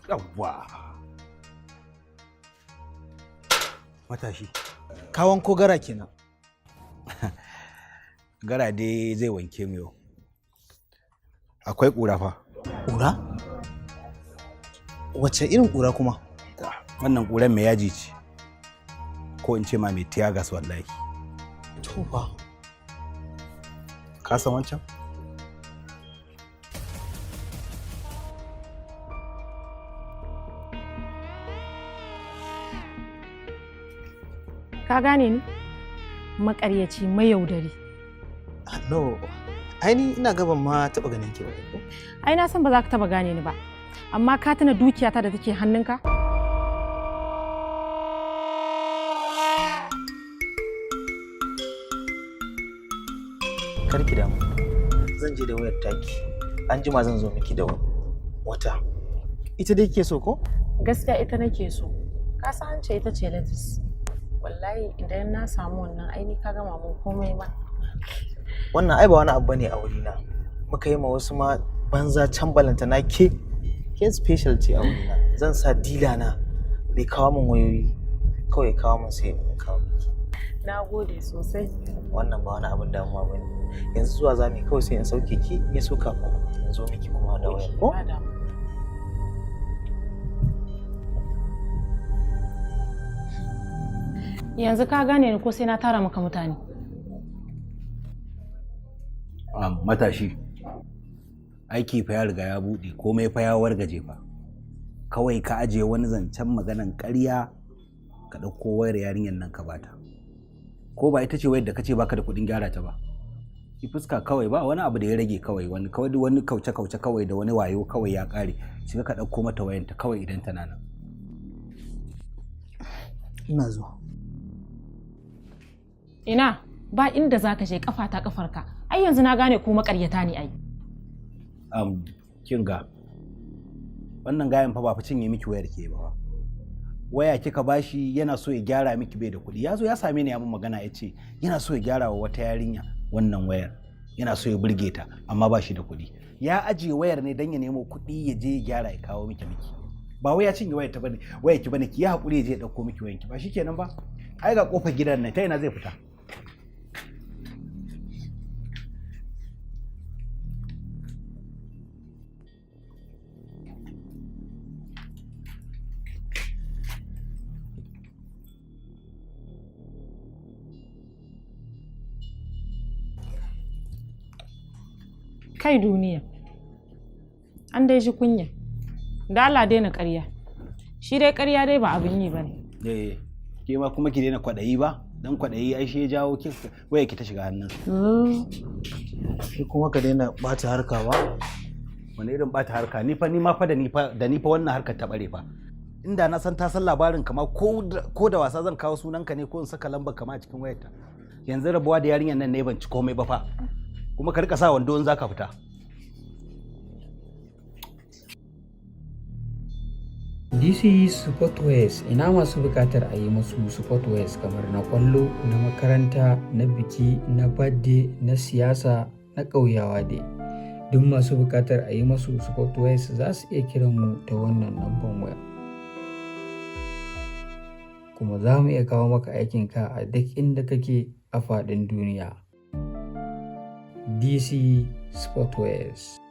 Yawwa, matashi. Ka wanko gara kenan. Gara dai zai wanke mu yau. Akwai ƙura fa. Ƙura? Wacce irin ƙura kuma? Wannan ƙuran mai yaji ce, ko in ce ma mai tear gas wallahi. To fa. Ka san wancan? Ka gane ni? Maƙaryaci, mayaudari. Ah, no. Ai ni ina gaban ma taɓa ganin ki ba ko? Ai na san ba za ka taɓa gane ni ba. Amma ka tuna dukiyata da take hannunka? Kar ki damu. Zan je da wayar taki. An jima zan zo miki da wata. Ita dai ke so ko? Gaskiya ita nake so. Ka san an ce ita ce latest. Wallahi idan na samu wannan, ai ni ka gama mun komai ma. Wannan ai ba wani abu bane a wurina. Muka yi ma wasu ma banza can, balanta na ke. Ke special ce a wurina. Zan sa dealer na mai kawo min wayoyi. Kawai kawo min sai in kawo miki. Na gode sosai. Wannan ba wani abin damuwa bane. Yanzu zuwa za mu yi kawai sai in sauke ki, in ya so kafin in zo miki kuma da wayar ko? Ba damuwa. Yanzu ka gane ni ko sai na tara maka mutane? Matashi, aiki fa ya riga ya buɗe, komai fa ya wargaje fa. Kawai ka ajiye wani zancen maganan ƙarya, ka ɗauko wayar yarinyar nan ka bata. Ko ba ita ce wayar da kace baka da kuɗin gyara ta ba? Ki fuska kawai, ba wani abu da ya rage kawai, wani kawai wani kauce kauce kawai da wani wayo kawai ya ƙare. Shiga ka ɗauko mata wayanta kawai idan tana nan. Ina zuwa. Ina ba inda za ka je, kafa ta kafarka. Ai yanzu na gane ko makaryata ne ai. Kin ga wannan gayan fa ba fa cinye miki wayar ke ba fa. Waya kika bashi yana so ya gyara miki, bai da kuɗi. Ya zo ya same ni ya mun magana, ya ce yana so ya gyara wa wata yarinya wannan wayar, yana so ya burge ta, amma ba shi da kuɗi. Ya ajiye wayar ne don ya nemo kuɗi ya je ya gyara ya kawo miki. Ba wai ya cinye wayar ta bane, wayar ki bane. Ki yi hakuri, ya je ya ɗauko miki wayar ki, ba shikenan ba? Ai ga kofar gidan nan, ta ina zai fita? Kai duniya. An dai ji kunya. Da Allah daina ƙarya. Shi dai ƙarya dai ba abin yi bane. Eh, ke ma kuma ki daina kwaɗayi ba, dan kwaɗayi ai shi ya jawo ki wayar ki ta shiga hannun. Sai kuma ka daina ɓata harka ba. Wani irin bata harka? Ni fa ni ma fa da ni fa wannan harkar ta bare fa. Inda na san ta san labarin kama ko da wasa zan kawo sunanka ne ko in saka lambar kama a cikin wayarta? Yanzu rabuwa da yarinyar nan ne ban ci komai ba fa. Kuma ka rika sa wando in zaka fita. DC Sportwears, ina masu buƙatar a yi musu sportwears kamar na ƙwallo, na makaranta, na biki, na birthday, na siyasa, na ƙauyawa dai. Duk masu buƙatar a yi musu sportwears za su iya kiran mu ta wannan lambar waya. Kuma za mu iya kawo maka aikinka a duk inda kake a faɗin duniya. DC Sportwears.